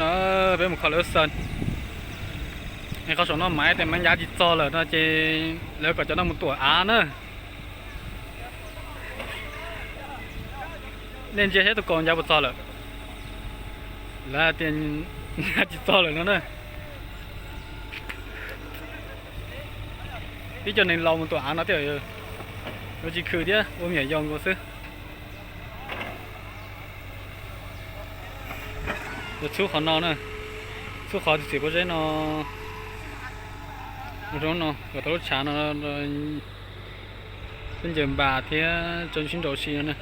Peb mus kho lawv xees. Qhov saum no mas tias mas ncav tsis txog lawm no ces lawv kom cov no mus tuam av na. Nej ntsia saib tus kaus ncav puas txog lawm. Lawv tias ncav tsis txog lawm no na. Ib co neeg laus mus tuam av no thiab, yuav tsis khwv thiab ua me nyuam yaus nkaus xwb. Yuav txhub qhov no na, txhub qhov txiv pob zeb no, no kom tau lub tshav no, peb ncaws npas thiab tso sib nraus si no na.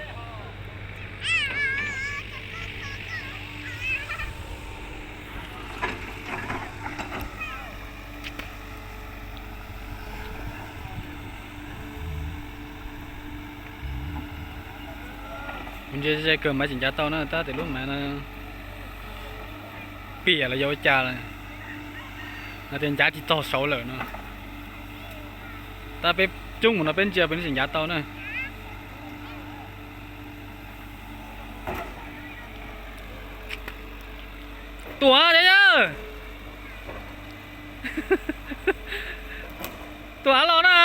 Kuv ntsia ze kawg mas tseem ncav tau na, tab tias lub mas no piam los yog ua cas lawm, no tias ncav tsis txog saud lawm no. Tab peb coob mus no peb ntsia pem no tseem ncav tau na. Tuam, tuam los na.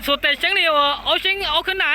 Xuas tes xyeeb li uas aub xyeeb aub khwb na.